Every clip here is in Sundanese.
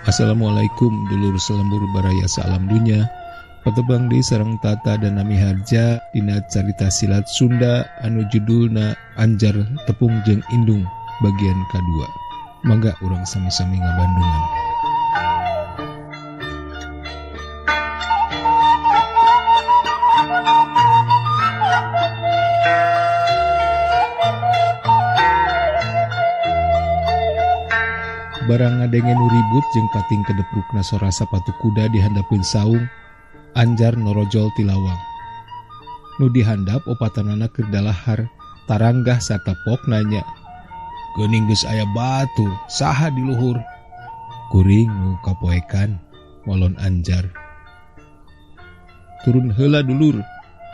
Assalamualaikum dulur selembur baraya salam dunya. Patebang di sareng Tata dan Nami Harja dina carita silat Sunda anu judulna Anjar Tepung jeung Indung bagian kadua. Mangga urang sami-sami ngabandungan. Barang ngadenge nu ribut jeung pating kedeprukna sora sapatu kuda dihandapeun saung, Anjar norojol ti lawang. Nu dihandap opatanana keur dalahar, taranggah sarta pok nanya, "Geuning geus aya batur, saha di luhur?" Kuring nu kapoekan, walon Anjar. "Turun heula dulur,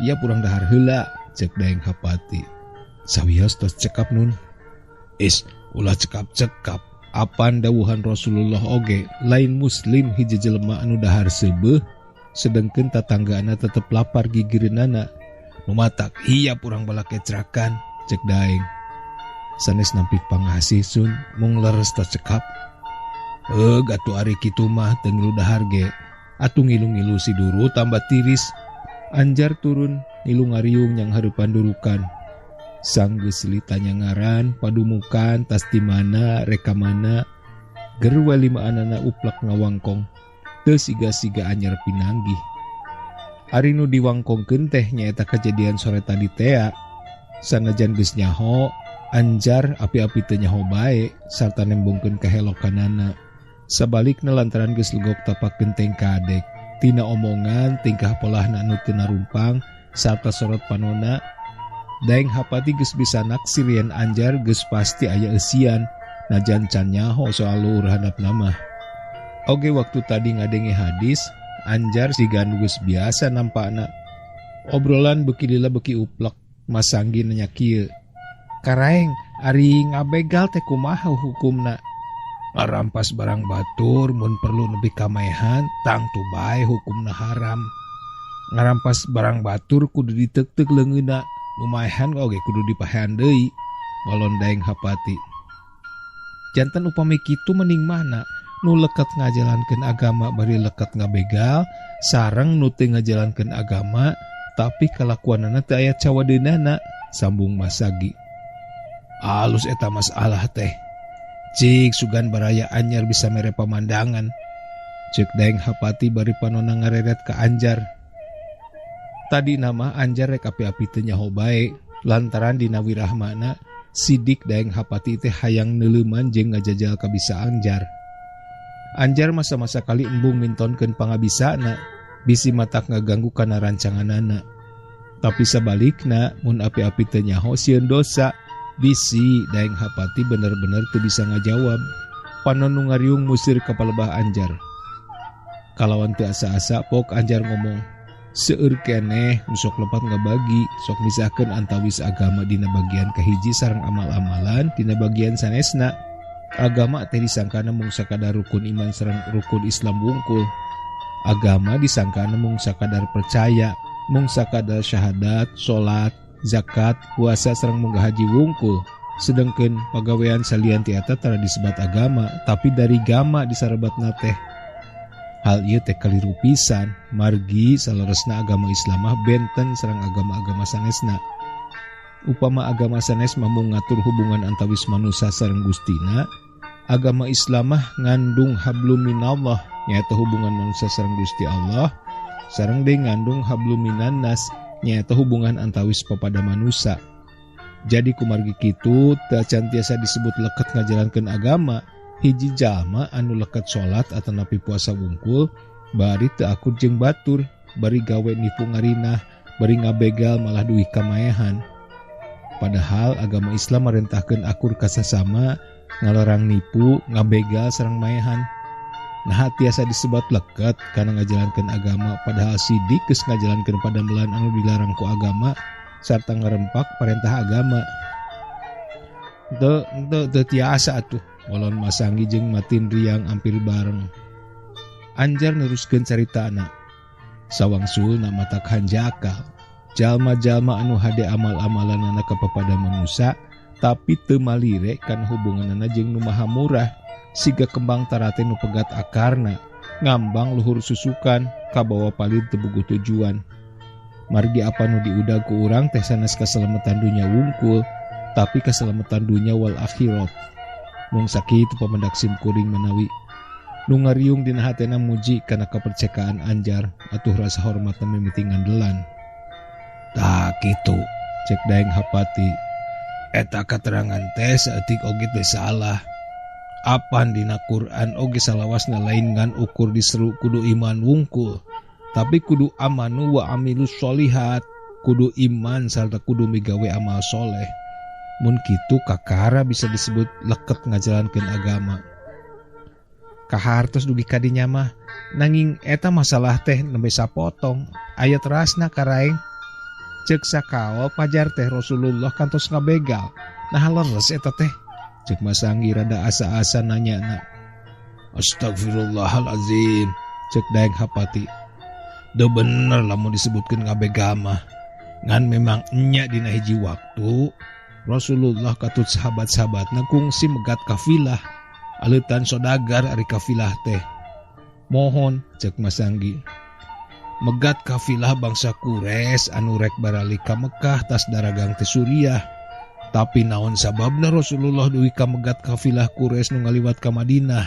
ieu urang dahar heula," cek Daeng Hapati. "Sawios tos cekap nun." "Is, ulah cekap-cekap. Apan dawuhan Rasulullah oge lain muslim hiji jelema anu dahar seubeuh sedengkeun tatanggaana tetep lapar gigireunana. Nu matak hiap urang balakecrakan," cek Daeng. Sanes nampik pangasih sun mung leres tos cekap. "Eug atuh ari kitu mah teu ngilu dahar ge. Atuh ngilu-ngilu si duru tambah tiris." Anjar turun ngilu ngariung nyang hareupan durukan. Sanggeus tanya ngaran, padumukan, tas di mana, reka mana, gerwa limaanana uplak ngawangkong, teu siga-siga anyar pinanggih. Ari nu diwangkongkeun teh nyaeta kejadian sore tadi tea, sanajan geus nyaho, Anjar api-api teu nyaho bae sarta nembongkeun kahelokanana. Sabalikna lantaran geus legok tapak genteng kadek, tina omongan, tingkah polahna anu teu narumpang sarta sorot panona. Daeng Hapati geus bisa naksir yen Anjar geus pasti aya eusian najan can nyaho soal luhur handapna mah. Oge waktu tadi ngadenge hadis, Anjar siga nu geus biasa nampakna. Obrolan beuki lila beuki uplek, Masanggi nanya kieu. "Karaeng, ari ngabegal teh kumaha hukumna?" "Ngarampas barang batur mun perlu nepi ka maehan, tangtu bae hukumna haram. Ngarampas barang batur kudu diteukteuk leungeunna. Lumayan oge kudu dipahean deui," walon Daeng Hapati. "Jantan upami kitu mending mana nu leket ngajalankeun agama bari leket ngabegal sareng nu teu ngajalankeun agama tapi kalakuanana teu aya cawadeunana," sambung Masagi. "Alus eta masalah teh. Cik sugan baraya Anjar bisa mere pamandangan," cek Daeng Hapati bari panona ngareret ka Anjar. Tadi nama Anjar rek api-api teu nyaho bae lantaran dina wirahmana sidik Daeng Hapati teh hayang neuleuman jeung ngajajal kabisa Anjar. Anjar masa-masa kali embung mintonkeun pangabisana bisi matak ngaganggu kana rancanganana. Tapi sabalikna mun api-api teu nyaho sieun dosa, bisi Daeng Hapati bener-bener teu bisa ngajawab. Panon nu ngariung musir ka palebah Anjar. Kalawan teu asa-asa pok Anjar ngomong, "Seueur keneh nu sok lepat ngabagi, sok misahkeun antawis agama dina bagian kahiji sareng amal-amalan dina bagian sanesna. Agama teh disangkana mung sakadar rukun iman sareng rukun Islam wungkul. Agama disangkana mung sakadar percaya, mung sakadar syahadat, salat, zakat, puasa sareng munggah haji wungkul. Sedengkeun pagawean salian ti eta tara disebat agama, tapi dari gama disarebatna teh. Hal ieu teh kaliru pisan, margi saleresna agama Islam mah benten sareng agama-agama sanesna. Upama agama sanes mah mung ngatur hubungan antawis manusia sareng Gustina, agama Islam mah ngandung hablum minallah, nyaeta hubungan manusia sareng Gusti Allah, sareng deui ngandung hablum minannas, nyaeta hubungan antawis papada manusia. Jadi kumargi kitu teu acan tiasa disebut leket ngajalankeun agama. Hiji jalma anu leket salat atanapi puasa wungkul bari teu akur jeung batur, bari gawe nipu ngarinah, bari ngabegal malah duih kamaehan. Padahal agama Islam marentahkeun akur ka sasama, ngalarang nipu, ngabegal sareng maehan. Nah tiasa disebat leket kana ngajalankeun agama padahal sidik geus ngajalankeun padamelan anu dilarang ku agama sarta ngarempak perintah agama. Teu tiasa atuh. Walon Masanggi jeung Matin riang ampir bareng. Anjar neruskeun caritana. Sawangsulna matak hanjakal. Jalma-jalma anu hade amal-amalanana kapapada manusa tapi teu malire kana hubunganana jeung nu maha murah, siga kembang tarate nu pegat akarna, ngambang luhur susukan, kabawa palid teu bogoh tujuan. Margi apa nu diudag ku urang teh sanes kasalametan dunya wungkul, tapi kasalametan dunya wal akhirat. Mung sakitu pamendak sim kuring manawi nu ngariung dina hatena muji kana kapercekaan Anjar atuh rasa hormatna mimiti ngandelan. Tah kitu, cek Daeng Hapati. Eta katerangan teh saeutik oge teu salah. Apan dina Quran oge salawasna lain ngan ukur diseru kudu iman wungkul, tapi kudu amanu wa amilus sholihat, kudu iman sarta kudu migawe amal soleh. Mun kitu kakara bisa disebut leket ngajalankeun agama. Kahartos dugi ka dinya mah, nanging eta masalah teh nembe sapotong, aya terasna karaeng. Cek sakaol pajar teh Rasulullah kantos ngabegal. Nah leres eta teh. Cek Masanggi rada asa-asa nanyana. Astagfirullahalazim. Cek Daeng Hapati. Duh bener lamun disebutkeun ngabegal mah. Ngan memang enya dina hiji waktu Rasulullah katut sahabat-sahabatna kungsi megat kafilah. Aleutan sodagar ari kafilah teh. Mohon cek Masanggi. Megat kafilah bangsa Quraisy anu rek baralik ka Mekah tas daragang teh Suriah. Tapi naon sababna Rasulullah duwi ka megat kafilah Quraisy nu ngaliwat ka Madinah?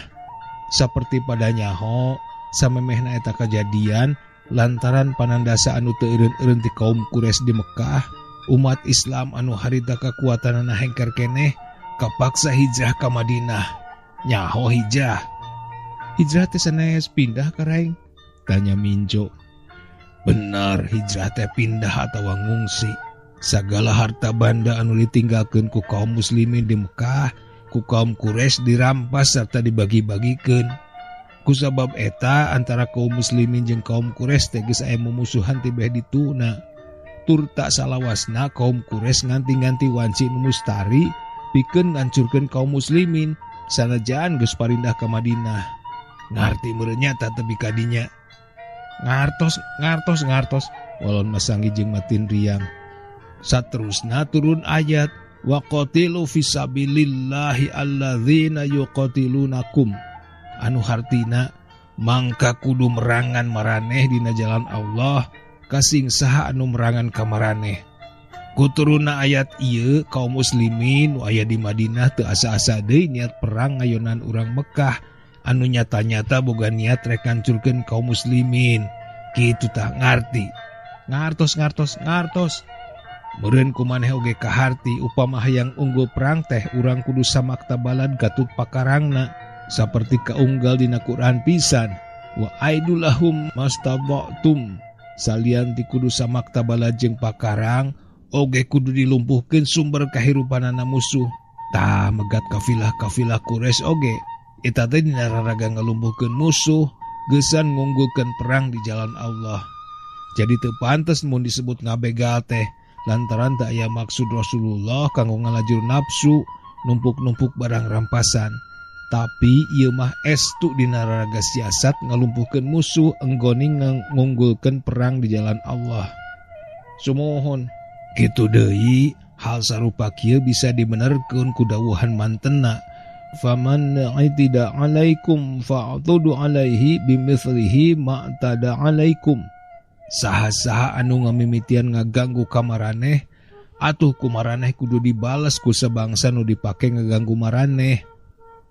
Saperti pada nyaho samemehna eta kajadian lantaran panandasa anu teu eureun-eureun ti kaum Quraisy di Mekah, umat Islam anu harita kakuatanana hengker keneh kapaksa hijrah ka Madinah. Nyaho hijrah. Hijrah teh sanes pindah ka raing? Tanya Minjo. Benar, hijrah teh pindah atawa ngungsi. Sagala harta banda anu ditinggalkeun ku kaum muslimin di Mekah, ku kaum Quraisy dirampas serta dibagi-bagikeun. Kusabab eta antara kaum muslimin jeung kaum Quraisy teh geus aya mumusuhan ti beh dituna. Tur tak salawasna kaum Quraisy nganti-nganti wanci nu mustari pikeun ngancurkeun kaum muslimin sanajan geus parindah ka Madinah. Ngarti meureun nya ta tepi ka dinya. Ngartos, ngartos, ngartos. Walon Masanggi jeung Matin riang. Saterusna turun ayat wa qatilu fisabilillahi alladzina yuqatilunakum. Anu hartina mangka kudu merangan maraneh dina jalan Allah kasing saha anu merangan ka maraneh. Kuturuna ayat ieu kaum muslimin nu aya di Madinah teu asa-asa deui niat perang ngayonan urang Mekah anu nyata-nyata boga niat rek ngancurkeun kaum muslimin. Kitu tah ngarti. Ngartos, ngartos, ngartos. Meureun kumaneh oge kaharti upama hayang unggul perang teh urang kudu samakta balad katut pakarangna saperti kaunggal dina Quran pisan. Wa aidulahum mastaba'tum. Salian ti kudu samakta balad jeung pakarang oge kudu dilumpuhkeun sumber kahirupanana musuh. Tah megat kafilah-kafilah Quraisy oge eta teh dina raraga ngalumpuhkeun musuh geusan ngunggulkeun perang di jalan Allah. Jadi teu pantes mun disebut ngabegal teh lantaran tak aya maksud Rasulullah kanggo ngalajur nafsu numpuk-numpuk barang rampasan. Tapi ieu mah estu dina raraga siasat ngalumpuhkeun musuh enggoning ngunggulkeun perang di jalan Allah. Sumuhun kitu deui hal sarupa kieu bisa dibenerkeun ku dawuhan mantena. Faman i'tada alaikum fa'tudu alaihi bimithlihi ma'tada alaikum. Saha-saha anu ngamimitian ngaganggu ka maraneh atuh ku maraneh kudu dibales ku sabangsa nu dipake ngaganggu maraneh.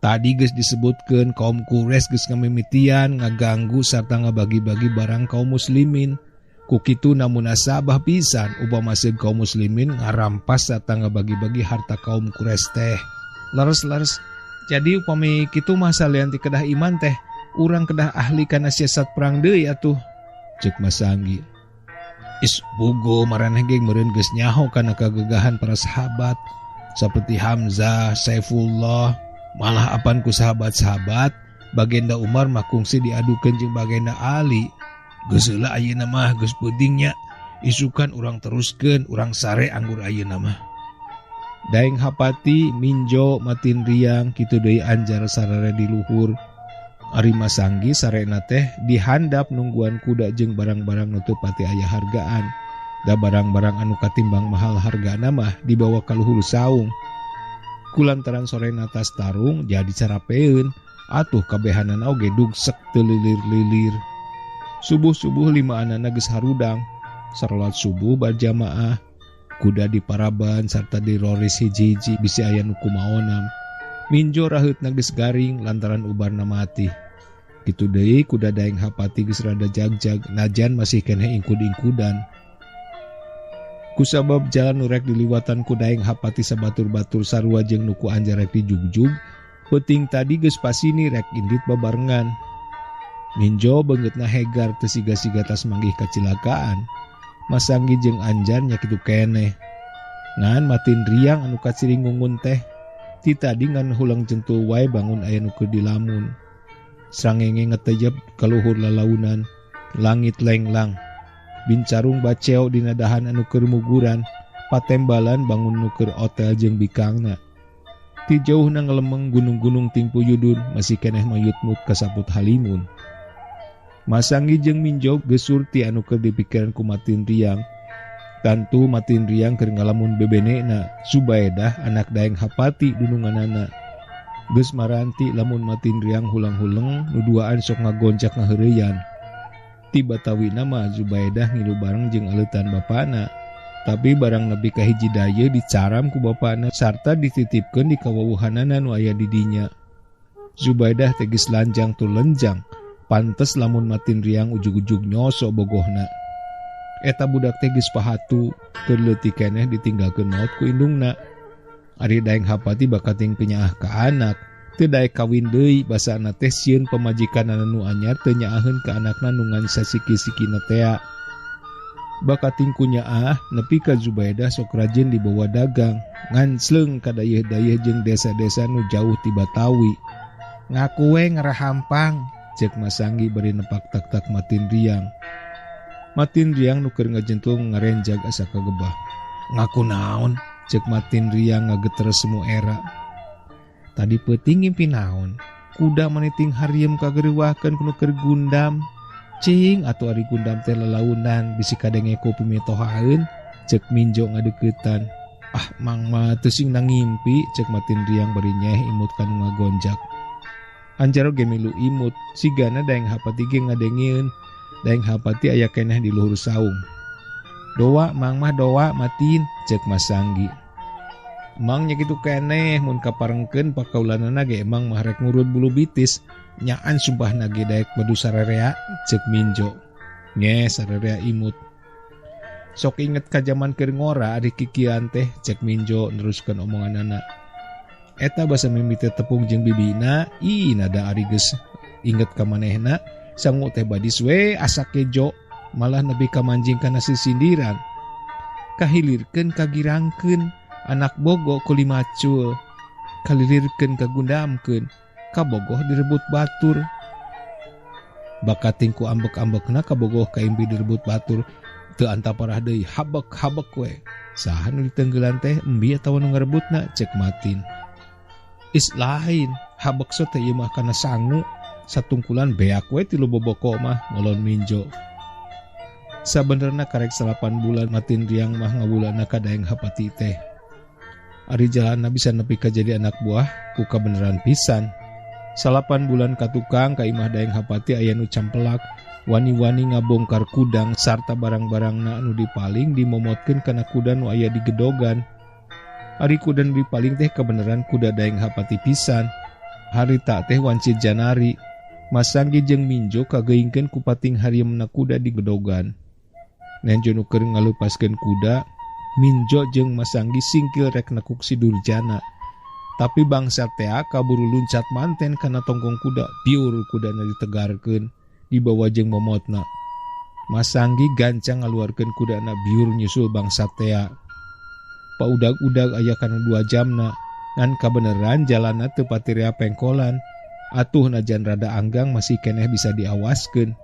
Tadi geus disebutkeun kaum Quraisy geus ngamimitian ngaganggu sarta ngabagi-bagi barang kaum muslimin. Ku kitu namunasabah pisan upama seug kaum muslimin ngarampas sarta ngabagi-bagi harta kaum Quraisy teh. Leres-leres. Jadi upami kitu mah salian ti kedah iman teh urang kedah ahli kana siasat perang deui atuh. Cek Masanggi. Is bogo maraneh ge meureun geus nyaho kana kagegahan para sahabat seperti Hamzah, Saifullah, malah apan ku sahabat-sahabat Bagenda Umar mah kungsi diadukeun jeung Bagenda Ali. Geus heula ayeuna mah geus peuting nya. Isukan urang teruskeun, urang sare anggur ayeuna mah. Daeng Hapati minjo matin riang kitu deui Anjar sarare di luhur. Ari Masanggi sarena teh dihandap nungguan kuda jeung barang-barang nu teu pati aya hargaan. Da barang-barang anu katimbang mahal hargana mah dibawa ka luhur saung. Kulantaran sorena tas tarung jadi carapeun, atuh kabehanana oge dugsek teu lilir-lilir. Subuh-subuh limaanana geus harudang, sarolat subuh barjamaah, kuda diparaban sarta diroris hiji-hiji bisi aya nu kumaonam. Minjo raheutna geus garing lantaran ubarna mati. Kitu deui kuda Daeng Hapati geus rada jagjag najan masih keneh ingkud-ingkudan. Kusabab jalan nu rek diliwatan ku Daeng Hapati sabatur-batur sarua jeung nu ku Anjar rek dijugjug, peuting tadi geus pasini rek indit babarengan. Minjo beungeutna hegar teu siga-siga tas manggih kacilakaan. Masanggi jeung Anjar nya kitu keneh. Ngan Matin Riang anu kaciri ngungun teh ti tadi ngan hulang jentul wae bangun aya nu keur dilamun. Srangenge ngetejep kaluhur lalaunan, langit lenglang. Bincarung baceo dina dahan anu keur muguran, patembalan bangun nu keur otel jeung bikangna. Ti jauhna ngelemeng gunung-gunung tingpuyudun masih keneh mayutmut kasaput halimun. Masanggi jeung Minjo geus surti anu keur dipikiran ku Matin Riang. Tantu Matin Riang keur ngalamun bebenena, Zubaedah anak Daeng Hapati dununganana. Geus maranti lamun Matin Riang hulang-huleng nu duaan sok ngagonjak ngaheureyan. Ti Batawina mah Zubaedah ngilu bareng jeung aleutan bapana. Tapi barang nepi ka hiji daye dicaram ku bapana sarta dititipkeun di kawawuhanana nu aya di dinya. Zubaedah teh geus lanjang tur lenjang, pantes lamun Matin Riang ujug-ujug nyosok bogohna. Eta budak teh geus pahatu, keur leutik keneh ditinggalkeun maot ku indungna. Ari Daeng Hapati bakating penyaah ka anak, teu daek kawin deui basana teh sieun pamajikanana nu anyar teu nyaaheun ka anakna nu ngan sasiki-sikina tea. Bakating ku nyaah nepi ka Zubaedah sok rajin dibawa dagang, ngancleung ka dayeuh-dayeuh jeung desa-desa nu jauh ti Batawi. Ngaku we ngarahampang, ceuk Masanggi bari nepak tak-tak Matin Riang. Matin Riang nu keur ngajentul ngarenjag asa kagebah. Ngaku naon? Ceuk Matin Riang ngageter semu era. Tadi peuting ngimpi naon? Kuda maniting hariem kagereuwahkeun ku nu keur gundam. Cing atuh ari gundam teh lelaunan bisi kadenge ku pimitohaeun, ceuk Minjo ngadeuketan. Ah mang mah teu sing nangimpi, ceuk Matin Riang bari nyeh imut ka nu ngagonjak. Anjar oge milu imut, sigana Daeng Hapati ge ngadengeun. Daeng Hapati aya keneh di luhur saung. Doa mang mah doa Matin, ceuk Masanggi. Mang nya kitu keneh mun kaparengkeun pakaulanana ge emang mah rek ngurut bulu bitis. Nyaan sumpahna ge daek madu sararea, ceuk Minjo. Nge sararea imut. Sok inget ka jaman keur ngora ari kikian teh, ceuk Minjo neruskeun omonganana. Eta basa mimiti tepung jeung bibina, ih nada ari geus inget ka manehna, sangu teh badis we asa kejo, malah nepi ka manjing kana sisindiran. Kahilirkeun kagirangkeun, anak bogo kulimacul, kalilirkeun kagundamkeun, kabogoh direbut batur. Bakating ku ambek-ambekna kabogoh kaimpi direbut batur, teu antaparah deui habek-habek we. Saha nu ditenggelan teh embi atawa nu ngarebutna, ceuk Matin. Is lain, habek so teh ieu mah kana sangu, satungkulan beak we tilu boboko mah ngolon Minjo. Sabenerna karek 8 bulan Matin Riang mah ngawulana ka Daeng Hapati teh. Ari jalanna bisa nepi ka jadi anak buah ku kabeneran pisan. 8 bulan ka tukang ka imah Daeng Hapati aya nu campelak, wani-wani ngabongkar kudang sarta barang-barangna anu dipaling dimomotkeun kana kuda nu aya di gedogan. Ari kuda nu dipaling teh kabeneran kuda Daeng Hapati pisan. Harita teh wanci Janari. Masanggi jeung Minjo kageingkeun ku pating hariemna kuda di gedogan. Nenjo nu keur ngalupaskeun kuda, Minjo jeung Masanggi singkil rek nekuk si Durjana. Tapi bangsa tea kaburu luncat manten kana tongkong kuda, biur kudana ditegarkeun, dibawa jeung momotna. Masanggi gancang ngaluarkeun kudana biur nyusul bangsa tea. Paudag-udag aya kana 2 jamna, ngan kabeneran jalanna teu patirea pengkolan. Atuh najan rada anggang masih keneh bisa diawaskeun.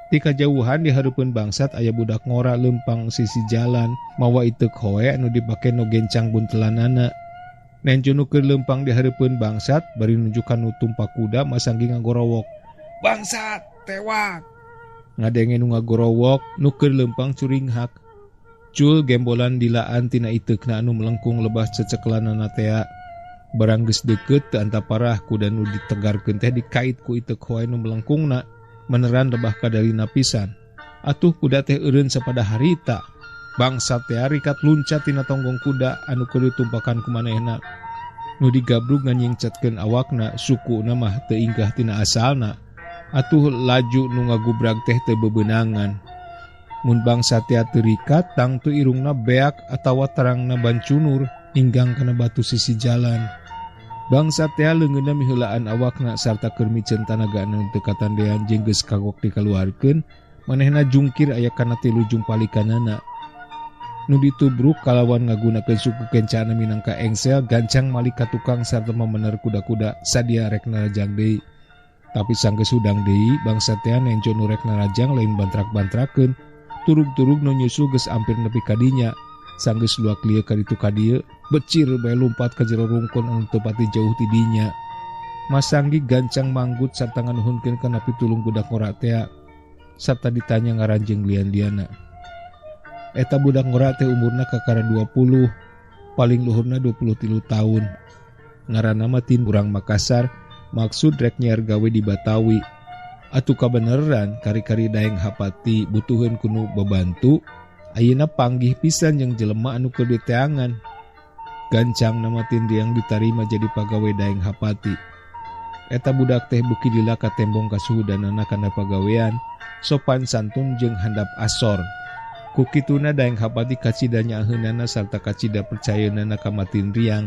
Ti kajauhan di hareupeun bangsat aya budak ngora leumpang sisi jalan, mawa iteuk hoe anu dipake nu gencang buntelanana. Nenjo nu keur leumpang di hareupeun bangsat bari nunjukan nu tumpak kuda Masanggi ngagorowok. Bangsat, tewak. Ngadenge nu ngagorowok nu keur leumpang curinghak. Cul gembolan dilaan tina iteukna anu melengkung lebah cecekelanana tea. Barang geus deukeut teu antaparah kuda nu ditegarkeun teh dikait ku iteuk hoai nu melengkungna meneran lebah kadalina pisan. Atuh kuda teh eureun sapada harita. Bangsat teh rikat luncat tina tonggong kuda anu keur ditumpakan ku manehna. Nu digabrug nganyingcetkeun awakna sukuna mah teu ingkah tina asalna. Atuh laju nu ngagubrag teh teu bebeunangan. Mun bangsa teh teu rikat tangtu irungna beak atawa tarangna bancunur hinggang kana batu sisi jalan. Bangsa teh leungeunna miheulaan awakna sarta keur miceun tanagana teu katandean jeung geus kagok dikaluarkeun, manehna jungkir aya kana tilu jumpalikanana. Nu ditubruk kalawan ngagunakeun suku kencana minangka engsel gancang malik ka tukang sarta memener kuda-kuda sadia rek narajang deui. Tapi sanggeus hudang deui bangsa teh nenjo nu rek narajang lain bantrak-bantrakeun, turug-turug nu nyusul geus ampir nepi ka dinya. Sanggeus luak lieu ka ditu ka dieu, becir bae lumpat ka jero rungkun anu teu pati jauh ti dinya. Masanggi gancang manggut sarta nganuhunkeun kana pitulung budak ngora tea sarta ditanya ngaran jeung lian-liana. Eta budak ngora teh umurna kakara 20, paling luhurna 23 tahun. Ngaranna mah tin urang Makassar, maksud rek nyiar gawe di Batawi. Atuh kabeneran kari-kari Daeng Hapati butuheun kunu babantu, ayeuna panggih pisan jeung jelema anu keur diteangan. Gancang nama Tin Riang ditarima jadi pagawe Daeng Hapati. Eta budak teh beuki lila katembong kasuhudanana kana pagawean, sopan santun jeung handap asor. Ku kituna Daeng Hapati kacida nyaaheunana sarta kacida percayeunana ka Matin Riang,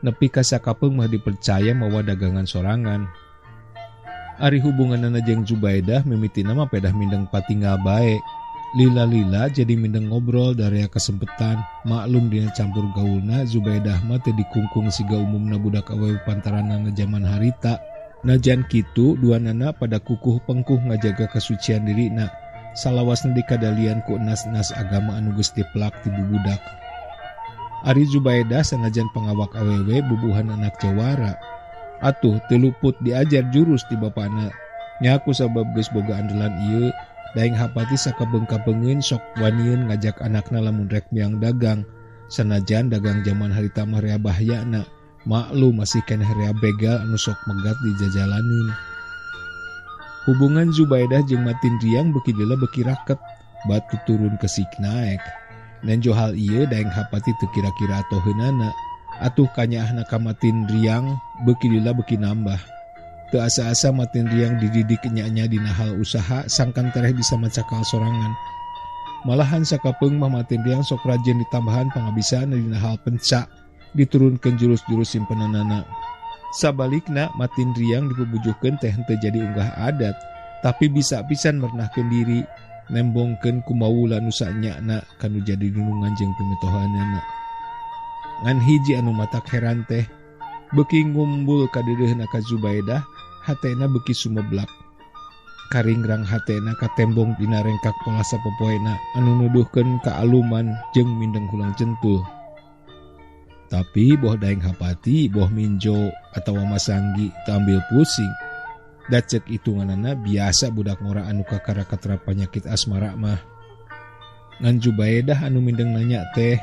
nepi ka sakapeung mah dipercaya mawa dagangan sorangan. Ari hubunganana jeung Zubaidah mimitina mah pedah mindeng patinggal bae. Lila-lila jadi mindeng ngobrol daria kesempetan, maklum dina campur gaulna Zubaidah mah teu dikungkung siga umumna budak awewe pantaranana jaman harita. Najan kitu duanana pada kukuh pengkuh ngajaga kesucian dirina. Salawasna dikadalian ku enas-enas agama anu geus dipelak ti bubudak. Ari Zubaidah sanajan pangawak awewe bubuhan anak jawara. Atuh teu luput diajar jurus ti bapana. Nyaku sabab geus boga andalan ieu, Daeng Hapati sakabeung-kabeungeun sok wanieun ngajak anakna lamun rek miang dagang. Sanajan dagang jaman harita mah rea bahayana, maklum masih keneh rea begal anu sok megat di jajalaneun. Hubungan Zubaidah jeung Matin Riang beuki lila beuki raket, batu turun kesik naek. Nenjo hal ieu Daeng Hapati teu kira-kira atoheunana, atuh kanyaahna ka Matin Riang beuki lila beuki nambah. Teu asa-asa Matin Riang dididik nya-nya dina hal usaha sangkan tereh bisa macakal sorangan. Malahan sakapeung mah Matin Riang sok rajin ditambahan pangabisaanna dina hal pencak, diturunkeun jurus-jurus simpenanana. Sabalikna Matin Riang dipubujuhkeun teh henteu jadi unggah adat, tapi bisa pisan mernahkeun diri, nembongkeun kumawula nu sanyana kanu jadi dunungan jeung pimitohanana. Ngan hiji anu matak heran teh, beuki ngumbul kadeudeuhna ka Zubaidah, hatena beuki sumeblak. Karingrang hatena katembong dina rengkak pola sapopoena anu nuduhkeun kaaluman jeung mindeng hulang centul. Tapi boh Daeng Hapati, boh Minjo atawa Masanggi taambil pusing. Da cek hitunganana biasa budak ngora anu kakara katrap panyakit asmara mah. Ngan Zubaidah anu mindeng nanya teh,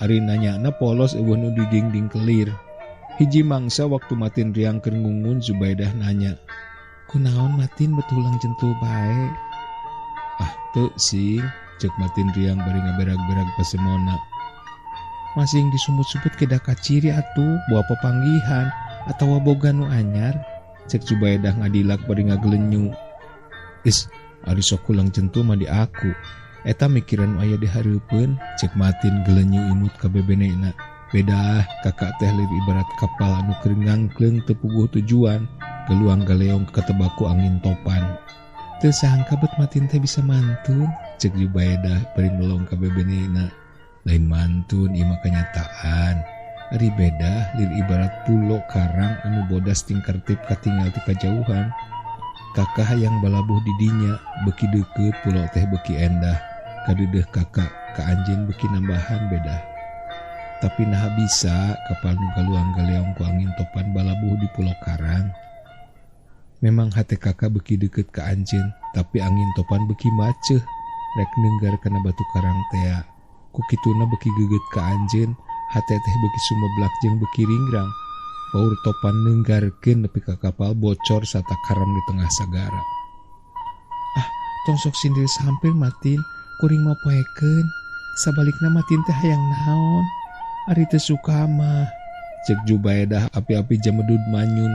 ari nanyana polos eueuh nu didingding kelir. Hiji mangsa waktu Matin Riang keur ngungun Zubaidah nanya, "Kunaon Matin betulang centul bae?" "Ah teu sing," cek Matin Riang bari ngaberag-berag pasemona. Masing disumut-sumut kedah kaciri atuh bawa pepanggihan atawa boga nu anyar, cek Zubaidah ngadilak bari ngagelenyu. Is, ari sok hulang centul mah di aku. Eta mikiran nu aya di hareupeun, cek Matin gelenyu imut ka bebenena. Bedah kakak teh lir ibarat kapal anu keur ngangkleung teu puguh tujuan, geluang galeong katebaku angin topan. Teu sangka bet Matin teh bisa mantun, cek Zubaidah bari melong ka bebenena. Lain mantun ieu mah kanyataan. Ari bedah lir ibarat pulo karang anu bodas tingkertip katinggal ti kajauhan. Kakak hayang balabuh di dinya, beuki deukeut pulo teh beuki endah. Kadeudeuh kakak ka anjeun beuki nambahan bedah. Tapi naha bisa kapal nu galuang galeong ku angin topan balabuh di pulo karang. Memang hate kakak beki deket ka anjeun, tapi angin topan beki maceuh rek neunggar kana batu karang tea. Ku kituna beki geugeut ka anjeun, hate teh beki sumeblak jeung beki ringrang. Baur topan neunggarkeun nepi ka kapal bocor sarta karam di tengah sagara. Ah, tong sok sindir sampir Matin, kuring mah poekeun. Sabalikna Matin teh hayang naon? Ari teu suka mah. Cek Jubaedah api-api jamedud manyun.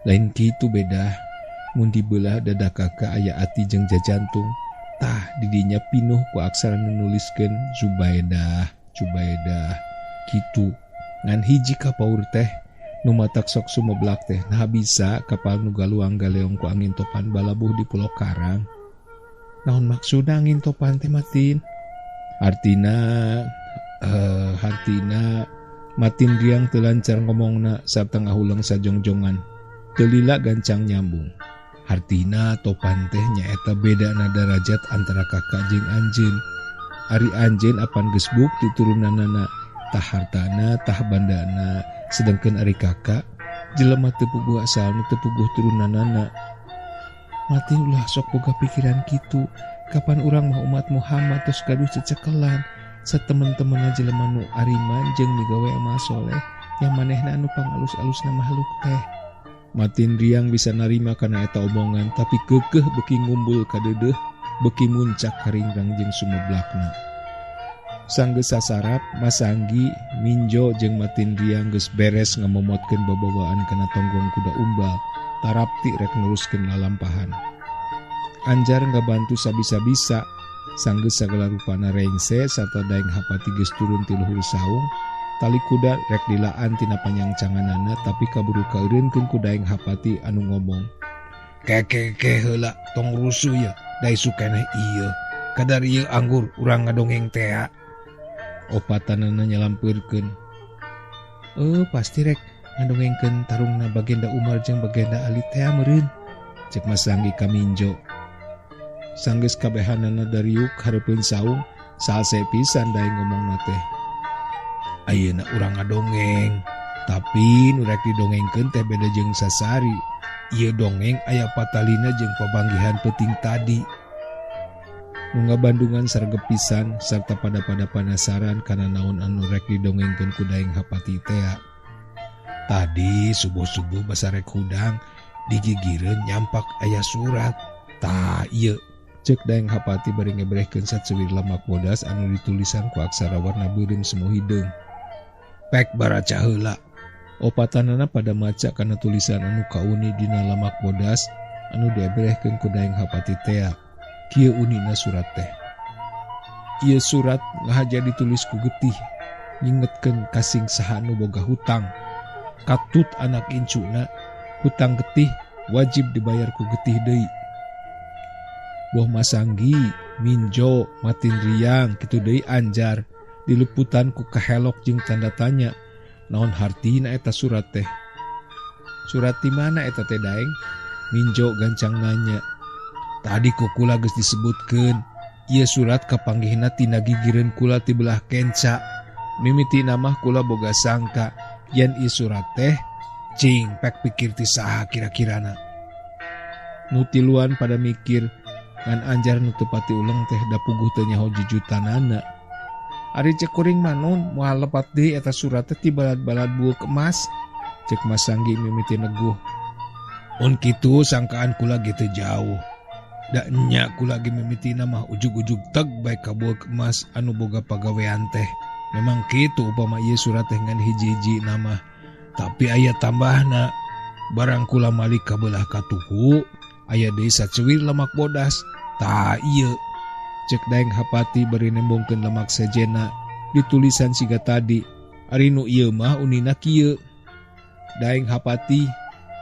Lain kitu bedah, mun dibelah dada kakak aya ati jeung jajantung. Tah didinya pinuh ku aksara nu nuliskeun Zubaedah, Jubaedah kitu. Ngan hiji kapaur teh nu matak sok sumeblak teh nah bisa kapal nu galuang galeong ku angin topan balabuh di Pulau Karang. Naon maksudna angin topan teh Matin? Artina hartina Matin riang teu lancar ngomongna sarta ngahuleng sajongjongan. Teu lila gancang nyambung. Hartina topan teh nyaeta bedana darajat antara kakak jeung anjeun. Ari anjeun apan geus bukti turunanana, tah hartana tah bandana, sedangkeun ari kakak jelema teu puguh asalna teu puguh turunanana. Matin ulah sok boga pikiran kitu. Kapan urang mah umat Muhammad tos gaduh cecekelan satemen-temenna jelema nu ariman jeung migawe amal soleh yang manehna anu pangalus-alusna makhluk teh. Matin riang bisa narima kana eta omongan, tapi keukeuh beki ngumbul kadeudeuh, beki muncak karinggang jeung sumeblakna. Sanggeus sasarap, Masanggi, Minjo jeung Matin riang geus beres ngamomotkeun babawaan kana tonggong kuda umbal, tarapti rek neruskeun lalampahan. Anjar ngabantu sabisa-bisa, sanggeus sagala rupana rengse sarta Daeng Hapati geus turun ti luhur saung. Tali kuda rek dilaan tina panyangcanganana tapi kaburu kaeureunkeun ku Daeng Hapati anu ngomong. Keke heula tong rusuh ye, da isuk keneh ieu. Kadar ieu anggur urang ngadongeng tea. Opatanana nyalampeurkeun. Pasti rek ngadongengkeun tarungna Bagenda Umar jeung Bagenda Ali tea meureun. Cek Masanggi ka Minjo. Sanggeus kabehanana dariuk hareupeun saung, salse pisan daeng ngomongna teh. Ayeuna urang ngadongeng, tapi nu rek didongengkeun teh beda jeung sasari. Ieu dongeng aya patalina jeung pabanggihan peuting tadi. Nu ngabandungan sargep pisan sarta pada-pada panasaran kana naon anu rek didongengkeun ku Daeng Hapati tea. Tadi subuh-subuh basa rek hudang digigireun nyampak aya surat. Tah ieu cek Daeng Hapati bari ngebrehkeun sacuwir lamak bodas anu ditulisan ku aksara warna beureum semu hideung. Pek baraca heula. Opatanana pada maca kana tulisan anu kauni dina lamak bodas anu diebrehkeun ku Daeng Hapati tea. Kieu unina surat teh. Ieu surat ngahaja ditulis ku getih, ngingetkeun kasing saha nu boga hutang. Katut anak incuna, hutang getih wajib dibayar ku getih deui. Boh Masanggi, Minjo, Matin riang, kitu deui Anjar dileputan ku kahelok jeung tanda tanya. Naon hartina eta surat teh? Surat ti mana eta teh Daeng? Minjo gancang nanya. Tadi ku kula geus disebutkeun, ieu surat kapanggihna tina gigireun kula ti belah kenca. Mimitina mah kula boga sangka yen ieu surat teh cing pek pikir ti saha kira-kirana. Nu tiluan pada mikir ngan Anjar nu teu pati uleng teh da puguh teu nyaho jujutanana. Ari cek kuring mah nun moal lepat deui eta surat teh ti balad-balad buuk emas. Cek Masanggi mimiti neguh. Mun kitu sangkaan kula ge teu jauh. Da nya kula ge mimitina mah ujug-ujug teg bae ka buuk emas anu boga pagawean teh. Memang kitu upama ieu surat teh ngan hiji-hiji nama. Tapi aya tambahna. Barang kula malik kabelah katuhu, aya deui sacuwir lemak bodas. Tah ieu. Cek Daeng Hapati bari nembongkeun lemak sejena ditulisan siga tadi. Ari nu ieu mah unina kieu. Daeng Hapati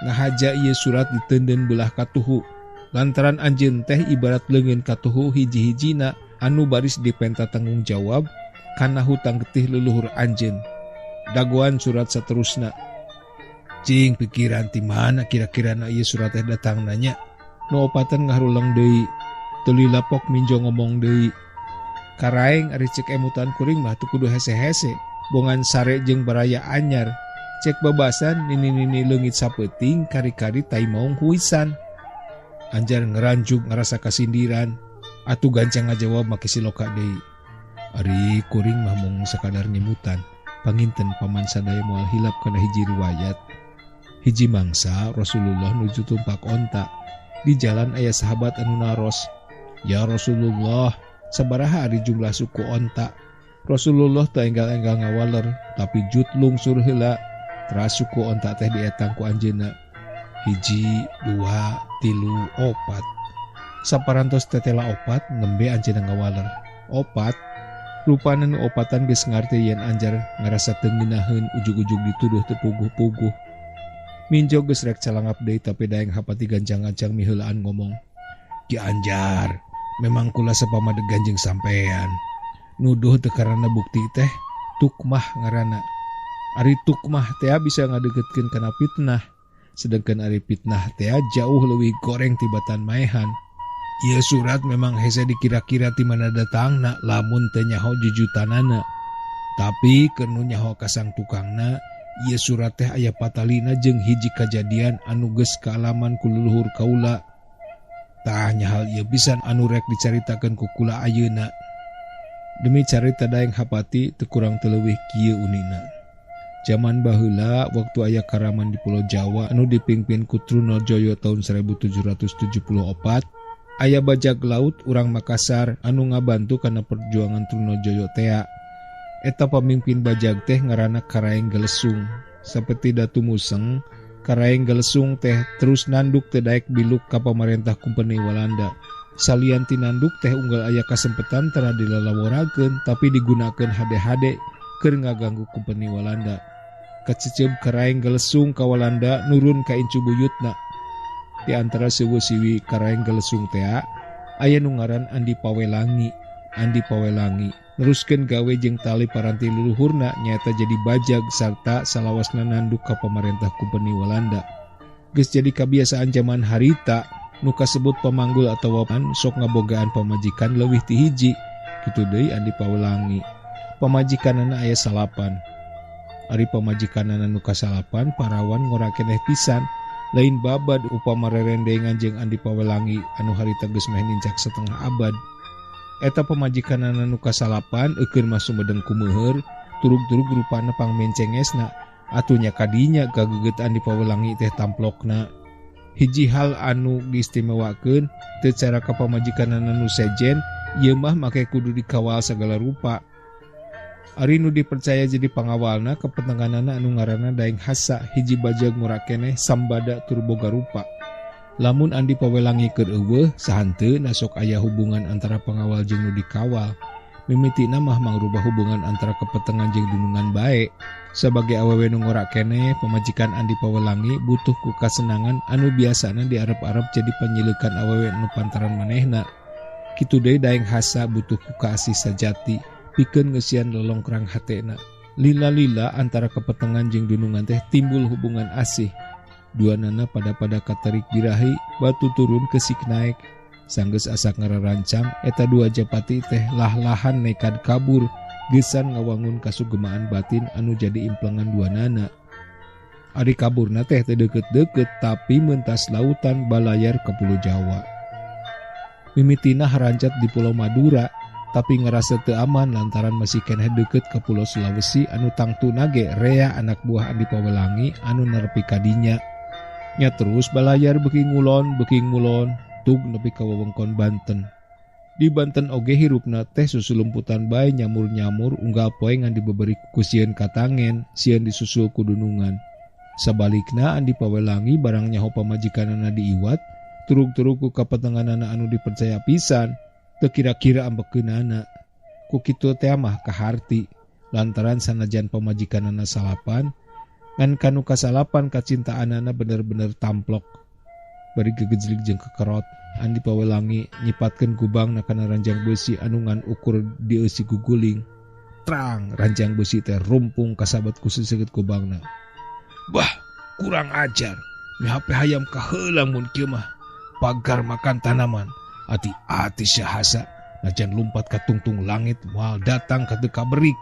ngahaja ieu surat diteunden belah katuhu. Lantaran anjeun teh ibarat leungeun katuhu hiji-hijina anu baris dipenta tanggung jawab kana hutang getih leluhur anjeun. Dagoan surat saterusna. Cing pikiran ti mana kira-kirana ieu surat teh datang nanya. Nu opatan ngaharuleng deui. Teu lilapok Minjo ngomong deui. Karaeng ari cek emutan kuring mah teu kudu hese-hese, bongan sare jeung baraya anyar. Cek babasan nini-nini leungit sapeuting kari-kari tai maung huisan. Anjar ngeranjuk ngerasa kasindiran. Atuh gancang ngajawab make siloka deui. Ari kuring mah mung sakadar nyemutan. Panginten paman sadaya moal hilap kana hiji riwayat. Hiji mangsa Rasulullah nuju tumpak onta. Di jalan aya sahabat anu naros, "Ya Rasulullah, sabaraha ari jumlah suku onta?" Rasulullah teu enggal-enggal ngawaler, tapi jut lungsur heula. Teras suku onta teh dietang ku anjeunna. 1, 2, 3, 4. Saparantos tetela opat nembe anjeunna ngawaler. Opat. Rupana nu opatan geus ngarti yen Anjar ngarasa teu ngeunaheun ujug-ujug dituduh teu puguh-puguh. Minjo geus rek calangap deui tapi daeng hapati gancang-gancang miheulaan ngomong. Ki Anjar, memang kula sapamadegan jeung sampean. Nuduh teu karana bukti teh tukmah ngaranna. Ari tukmah teh bisa ngadeukeutkeun kana fitnah, sedangkan ari fitnah teh jauh leuwih goreng tibatan maehan. Ieu surat memang hese dikira-kira ti mana datangna lamun teu nyaho jujutanana. Tapi keur nu nyaho ka sang tukangna, ieu surat teh aya patalina jeung hiji kajadian anu geus kaalaman ku luluhur kaula. Tah nya hal ieu pisan anu rek dicaritakeun ku kula ayeuna. Demi carita daeng hapati teu kurang teu leuwih kieu unina. Jaman baheula waktu aya karaman di Pulau Jawa anu dipimpin ku Trunojoyo tahun 1774, aya bajak laut urang Makassar anu ngabantu kana perjuangan Trunojoyo tea. Eta pamimpin bajak teh ngaranna Karaeng Galesung. Saperti Datu Museng, Karaeng Galesung teh terus nanduk teu daek biluk ka pamarentah Kumpeni Walanda. Salian ti nanduk teh unggal aya kasempetan tara dilalaworakeun tapi digunakeun hade-hade keur ngaganggu Kumpeni Walanda. Kacecep Karaeng Galesung ka Walanda nurun ka incu buyutna. Di antara sewu-siwi Karaeng Galesung tea aya nu ngaran Andi Pawelangi. Andi Pawelangi neruskeun gawe jeung tali paranti luluhurna nyaeta jadi bajag sarta salawasna nanduk ka pamarentah Kumpeni Walanda. Geus jadi kabiasaan jaman harita nu kasebut pamanggul atawa sok ngabogaan pamajikan leuwih ti hiji. Kitu deui Andi Pawelangi. Pamajikanana aya salapan. Ari pamajikanana nu kasalapan parawan ngora keneh pisan. Lain babad upama rerendengan jeung Andi Pawelangi anu harita geus meh nincak setengah abad. Eta pamajikanana nu kasalapan eukeun mah sumedeng kumeuheur, turug-turug rupana pangmencengesna. Atuh nya kadinya gageget Andi Pawelangi teh tamplokna. Hiji hal anu diistimewakeun teu cara ka pamajikanana nu sejen, ieu mah make kudu dikawal sagala rupa. Ari nu dipercaya jadi pangawalna kepentinganana anu ngaranna Daeng Hasa hiji bajag ngora keneh sambada tur boga rupa. Lamun Andi Pawelangi keur eueuh sahanteu nasok aya hubungan antara pangawal jeung nu dikawal. Mimitina mah mangrubah hubungan antara kepetengan jeung dunungan bae. Sabagai awewe nu ngora keneh pamajikan Andi Pawelangi butuh ku kasenangan anu biasana diarep-arep jadi panyileukan awewe nu pantaran manehna. Kitu deui Daeng Hasa butuh ku kaasih sajati pikeun ngeusian lolongkrang hatena. Lila-lila antara kepetengan jeung dunungan teh timbul hubungan asih. Duanana pada-pada katerik birahi, batu turun kesik naek. Sanggeus asak ngararancang, eta dua japati teh lah-lahan nekad kabur, geusan ngawangun kasugemaan batin anu jadi implengan duanana. Ari kaburna teh teu deukeut-deukeut tapi mentas lautan balayar ke Pulau Jawa. Mimitina harancat di Pulau Madura, tapi ngerasa teu aman lantaran masih keneh deukeut ke Pulau Sulawesi anu tangtuna ge rea anak buah Andi Pawelangi anu nerepi kadinya. Nya terus balayar beuki ngulon, tug nepi ka wewengkon Banten. Di Banten oge hirupna teh susulumputan bae nyamur-nyamur unggal poe ngan dibeberi ku sieun katangen, sieun disusul ku dunungan. Sabalikna Andi Pawelangi barang nyaho pamajikanana diiwat, turug-turug ku kapetenganana anu dipercaya pisan, teu kira-kira ambekeunana. Ku kitu teh mah kaharti, lantaran sanajan pamajikanana salapan, ngan kanu kasalapan kacintaanana bener-bener tamplok. Bari gegejlig jeung kekerot, Andi Pawelangi nyipatkeun gubangna kana ranjang beusi anu ngan ukur dieusi guguling. Trang, ranjang beusi teh rumpung kasabat ku seseukeut gubangna. Bah, kurang ajar. Mihape hayam kaheula mun kieu mah. Pagar makan tanaman. Ati-ati syahasa najan lumpat ka tungtung langit moal datang ka teu kaberik.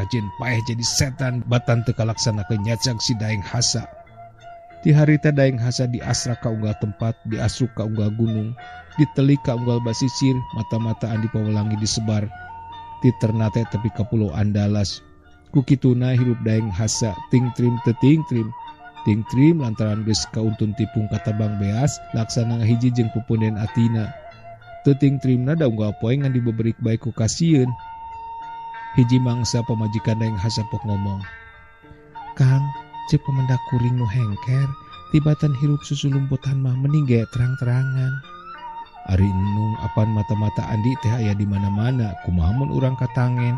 Kajen paeh jadi setan batan teu kalaksanakeun nyacag si Daeng Hasa. Ti harita Daeng Hasa diasra ka unggal tempat, diasruk ka unggal gunung, ditelik ka unggal basisir, mata-mata Andi Pawelangi disebar. Ti Ternate tepi ka Pulau Andalas. Ku kituna hirup Daeng Hasa tingtrim teu tingtrim. Tingtrim lantaran geus kauntun tipung katabang beas laksana ngahiji jeung pupunden atina. Teu tingtrimna da unggal poe ngan dibeberik bae ku kasieun. Hiji mangsa pamajikan Daeng Hasa pok ngomong, "Kang, cek pemendak kuring nu hengker, tibatan hirup susulumputan mah mending ge terang-terangan." Ari enung apan mata-mata Andi teh aya di mana-mana, kumaha mun urang katangen.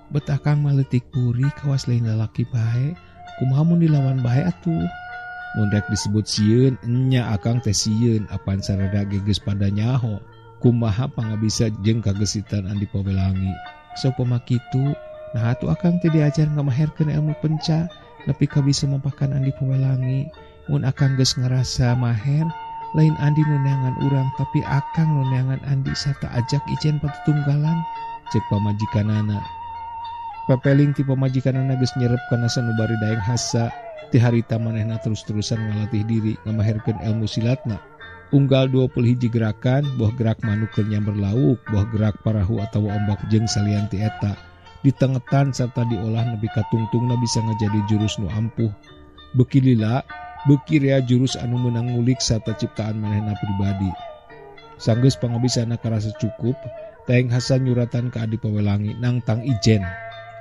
Bet akang mah leutik puri kawas lain lalaki bae, kumaha mun dilawan bae atuh. Mun rek disebut sieun, enya akang teh sieun apan sarada ge geus pada nyaho. Kumaha pangabisa jeung kagesitan Andi Pawelangi. Sok pama kitu, nah atuh akang teh diajar ngamaherkeun ilmu penca nepi ka bisa mampakan Andi Pawelangi. Mun akang geus ngarasa maher, lain Andi nu neangan urang tapi akang nu neangan Andi sarta ajak ijen patutunggalan, cek pamajikanana. Pepeling ti pamajikanana geus nyerep kana sanubari Daeng Hasa. Ti harita manehna terus-terusan ngalatih diri ngamaherkeun ilmu silatna. Unggal 20 hiji gerakan, boh gerak manuk keur nyamber lauk, boh gerak parahu atawa ombak jeung salian ti eta. Ditengetan serta diolah nepi ka tungtungna bisa ngajadi jurus nu ampuh. Beuki lila, beuki rea jurus anu meunang ngulik sarta ciptaan manehna pribadi. Sanggeus pangabisana karasa cukup, Daeng Hasa nyuratan ka Andi Pawelangi nangtang ijen.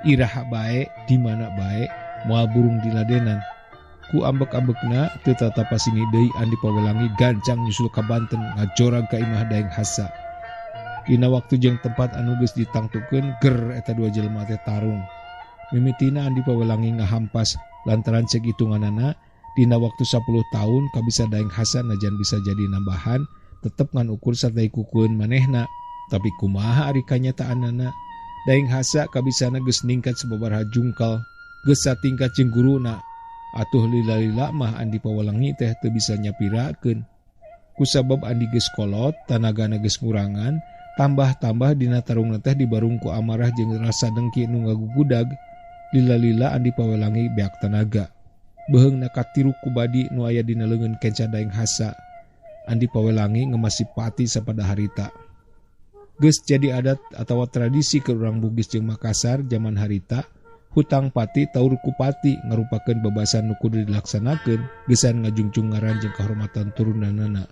Iraha bae, di mana bae, moal burung diladenan. Ku ambek-ambekna teu tatapasini deui Andi Pawelangi gancang nyusul ka Banten ngajorag ka imah Daeng Hasa. Dina waktu jeung tempat anu geus ditangtukeun ger eta dua jelema teh tarung. Mimitina Andi Pawelangi ngahampas lantaran cek hitunganana dina waktu 10 tahun kabisa Daeng Hasa najan bisa jadi nambahan tetep ngan ukur sarta ikukueun manehna. Tapi kumaha ari kanyataanana? Daeng Hasa kabisana geus ningkat sababaraha jungkal, geus satingkat jeung guruna. Atuh lila-lila mah Andi Pawelangi teh teu bisa nyapirakeun. Kusabab Andi geus kolot, tanagana geus ngurangan, tambah-tambah dina tarungna teh dibarung ku amarah jeung rasa dengki nu ngagugudag. Lila-lila Andi Pawelangi beak tanaga. Beheungna katiruk ku badi nu aya dina leungeun kenca Daeng Hasa. Andi Pawelangi ngemasi pati sapada harita. Geus jadi adat atawa tradisi keur urang Bugis jeung Makassar jaman harita, hutang pati taur ku pati ngarupakeun bebasan nu kudu dilaksanakeun gesan ngajungjung ngaran jeung kahormatan turunanana.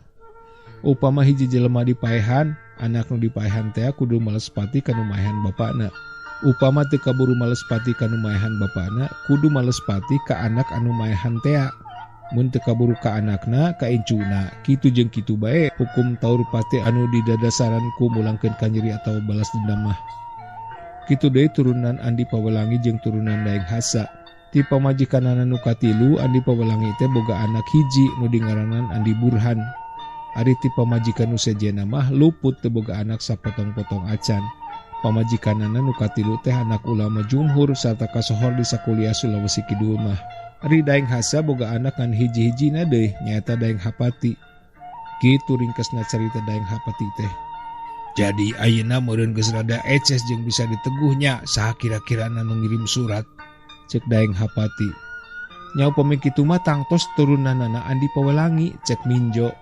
Upama hiji jelema dipaehan, anak nu dipaehan teh kudu males pati ka nu maehan bapana. Upama teu kaburu males pati ka nu maehan bapana, kudu males pati ka anak anu maehan tea. Mun teu kaburu ka anakna, ka incuna, kitu jeung kitu bae hukum taur pati anu didadasaran ku mulangkeun kanyeri atawa balas dendam mah. Kitu deui turunan Andi Pawelangi jeung turunan Daeng Hasa. Ti pamajikanana nu katilu, Andi Pawelangi teh boga anak hiji nu dingaranan Andi Burhan. Ari ti pamajikan nu sejenna mah luput teu boga anak sapotong-potong acan. Pamajikanana nu katilu teh anak ulama jumhur sarta kasohor di sakuliah Sulawesi Kidul mah. Ari Daeng Hasa boga anak ngan hiji-hijina deui nyaeta Daeng Hapati. Kitu ringkesna carita Daeng Hapati teh. Jadi ayeuna meureun geus rada eces jeung bisa diteguhnya saha kira-kirana nu ngirim surat, cek Daeng Hapati. Nyaho pami kitu mah tangtos turunanana Andi Pawelangi, cek Minjo.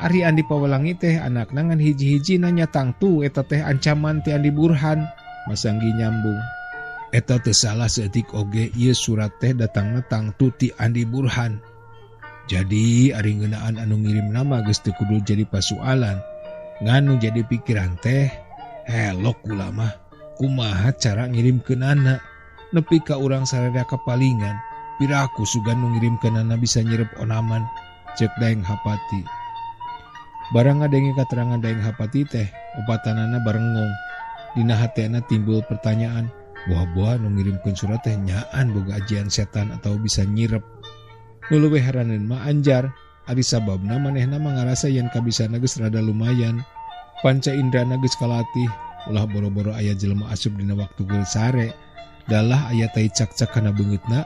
Ari Andi Pawelangi teh anakna ngan hiji-hijina nya tangtu eta teh ancaman ti Andi Burhan, Masanggi nyambung. Eta teu salah saeutik oge ieu surat teh datangna tangtu ti Andi Burhan. Jadi ari ngeunaan anu ngirim nama geus teu kudu jadi pasualan. Nganu jadi pikiran teh, helok kula mah, kumaha cara ngirimkeunana nepi ka urang sarada kapalingan. Piraku sugan nu ngirimkeunana bisa nyerep onaman, cek Daeng Hapati. Barang ngadenge katerangan Daeng Hapati teh, opatanana barengong. Dina hatena timbul pertanyaan, buah-buah nu ngirimkeun surat teh nyaan boga ajian setan atau bisa nyirep. Nu leuwih heraneun mah anjar. Ari sababna manehna mah ngarasa yen kabisana geus rada lumayan. Panca indrana geus kalatih, ulah boro-boro aya jelema asup dina waktu geus sare. Dalah aya tai cak-cak kana beungeutna,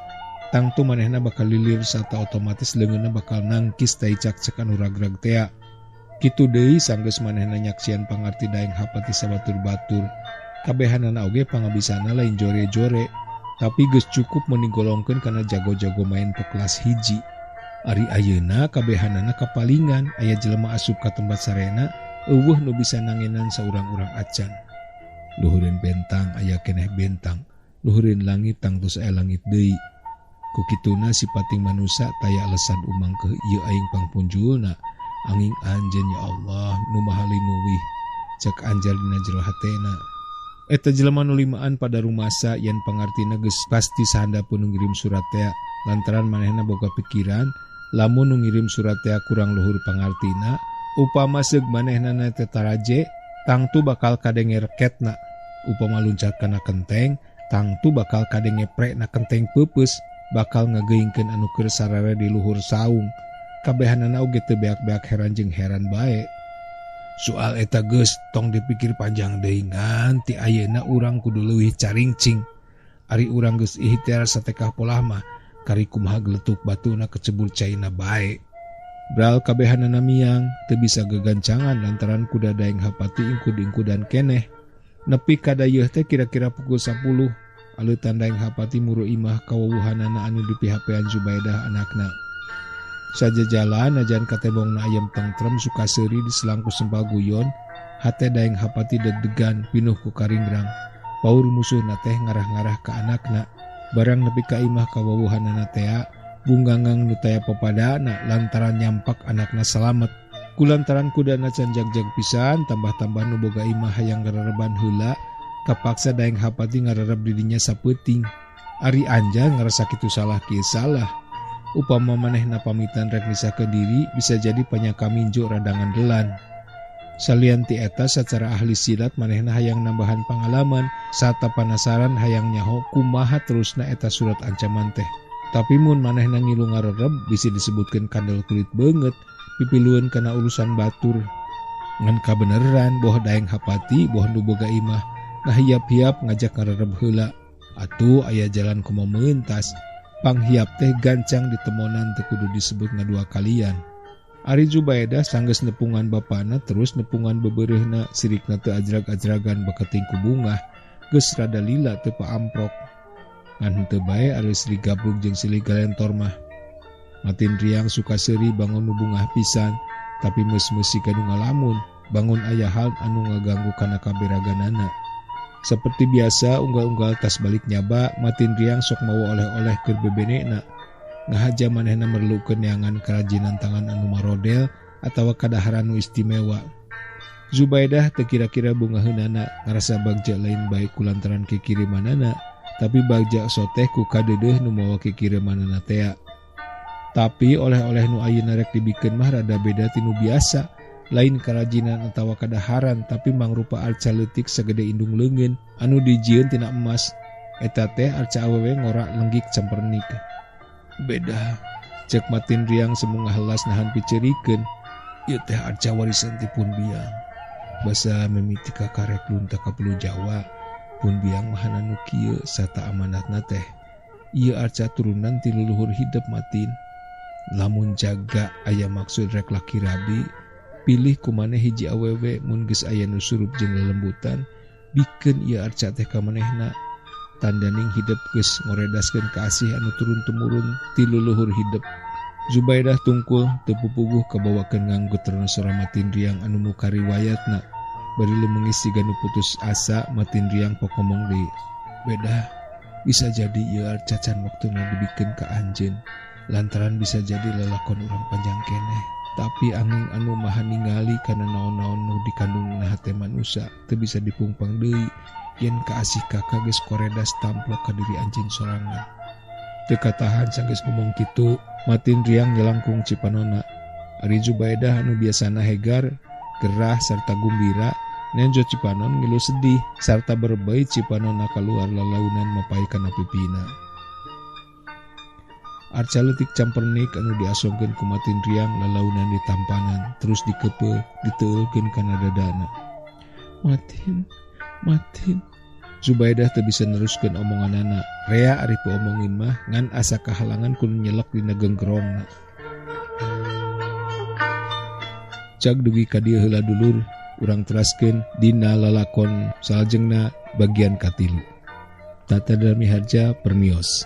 tangtu manehna bakal lilir sarta otomatis leungeunna bakal nangkis tai cak-cak anu ragrag tea. Kitu deui sanggeus manehna nyaksian pangarti Daeng Hapati sabatur-batur. Kabehanana oge pangabisana lain jore-jore, tapi geus cukup mun digolongkeun kana jago-jago main pekelas hiji. Ari ayeuna kabehanana kapalingan aya jelema asup ka tempat sarena eueuh nu bisa nangenan saurang-urang acan. Luhureun bentang aya keneh bentang, luhureun langit tangtos aya langit deui. Ku kituna sipating manusa taya alesan umangkeuh ieu aing pangpunjulna. Anging anjeun ya Allah nu maha linuwih, cek Anjar dina jero hatena. Eta jelema nu limaan pada rumasa yen pangartina geus pasti sahandapeun nu ngirim surat tea, lantaran manehna boga pikiran lamun nu ngirim surat tea kurang luhur pangartina, upama seug manehna teh taraje tangtu bakal kadenge reketna, upama luncat kana kenteng tangtu bakal kadenge prekna kenteng peupeus, bakal ngageuingkeun anu keur sarare di luhur saung. Kabehanana oge teu beak-beak heran jeung heran bae. Soal eta geus tong dipikir panjang deui, ngan ti ayeuna urang kudu leuwih caringcing. Ari urang geus ikhtiar satekah polah mah kari kumaha geletuk batuna kecebur caina bae. Bral kabehanana miang teu bisa gegancangan lantaran kuda Daeng Hapati ingkud-ingkudan keneh. Nepi ka dayeuh teh kira-kira pukul 10 aleutan Daeng Hapati muru imah kawawuhanana anu dipihapean Zubaidah anakna. Sajajalan najan katebongna ayam tengtrem suka seuri diselangku sempal guyon, hate Daeng Hapati deg-degan pinuh ku karingrang. Paur musuhna teh ngarah-ngarah ka anakna, barang nepi ka imah kawawuhanana tea, bunggangang nu taya papadana lantaran nyampak anakna salamet. Kulantaran kudana can jag-jag pisan, tambah-tambah nu boga imah hayang ngarereban heula, kapaksa Daeng Hapati ngarereb didinya sapeuting. Ari Anjar ngarasa kitu salah kieu salah. Upama manehna pamitan rek misahkeun diri bisa jadi panyaka minjo radangan delan. Salian ti eta sacara ahli silat manehna hayang nambahan pangalaman sarta panasaran hayang nyaho kumaha terusna eta surat ancaman teh. Tapi mun manehna ngilu ngarereb bisi disebutkeun kandel kulit beungeut pipilueun kana urusan batur. Ngan kabeneran boh Daeng Hapati boh nu boga imah ngahiap-hiap ngajak ngarereb heula. Atuh aya jalan kumaha meuntas. Panghiap teh gancang ditemonan teu kudu disebut ngadua kalian. Ari Zubaidah sanggeus nepungan bapana terus nepungan bebereuhna sirikna teu ajrag-ajragan beketing ku bungah geus rada lila teu paamprok. Ngan henteu bae ari Sri Gabrug jeung Silih Galentor mah. Matin riang suka seuri bangun nu bungah pisan tapi meus-meus siga nu ngalamun bangun aya hal anu ngaganggu kana kaberaganana. Seperti biasa unggal-unggal tas balik nyaba Matin riang sok mawa oleh-oleh keur bebenekna. Ngahaja manehna merlukeun neangan kerajinan tangan anu marodel atawa kadaharan nu istimewa. Zubaidah teu kira-kira bungaheunana ngarasa bagja lain bae kulantaran kikirimanana, tapi bagja soteh ku kadeudeuh nu mawa kikirimanana tea. Tapi oleh-oleh nu ayeuna rek dibikeun mah rada beda ti nu biasa. Lain kerajinan atawa kadaharan tapi mangrupa arca leutik sagede indung leungeun anu dijieun tina emas. Eta teh arca awewe ngora lenggik campernik. Beda cek Matin riang semu ngahelas nahan picerikeun. Ieu teh arca warisan ti pun biang. Basa mimiti kakarek lunta ka Pulau Jawa, pun biang mahana nu kieu sarta amanatna teh. Ieu arca turunan ti luluhur hidep Matin. Lamun jaga aya maksud rek laki rabi, pilih kumaneh hiji awewe mun geus aya nu surup jeung lelembutan, bikeun ieu arca teh ka manehna. Tandaning hidep geus ngoredaskeun kaasih anu turun temurun ti luluhur hidep. Zubaidah tungkul teu pupuguh kabawakeun nganggo terna sora Matin Riang anu muka riwayatna. Bari lumengis siga nu putus asa Matin Riang pokomong deui. Beda bisa jadi ieu arca can waktuna dibikeun ka anjeun. Lantaran bisa jadi lalakon urang panjang keneh. Tapi angin anu maha ningali kana naon-naon nu dikandung na hate manusa teu bisa dipungpang deui yen kaasih kakak geus koredas tamplok ka diri anjeun sorangan. Teu katahan sanggeus ngomong kitu, Matin Riang nyelangkung cipanona. Ari Zubaidah anu biasana hegar, gerah sarta gumbira, nenjo cipanon ngilu sedih sarta berbait cipanona kaluar lalaunan mapai kana pipina. Arca leutik campernik anu diasongkeun ku Matin Riang lalaunan di tampanan, terus dikepe, diteueulkeun kana dadana. Matin, Matin. Zubaidah teu bisa neruskeun omonganana. Rea ari piomongin mah ngan asa kahalangan ku nu nyelek dina genggerongna. Cag dugi ka dieu heula dulur, Urang teraskeun dina lalakon salajengna bagian katilu. Tata Darmi Harja permios.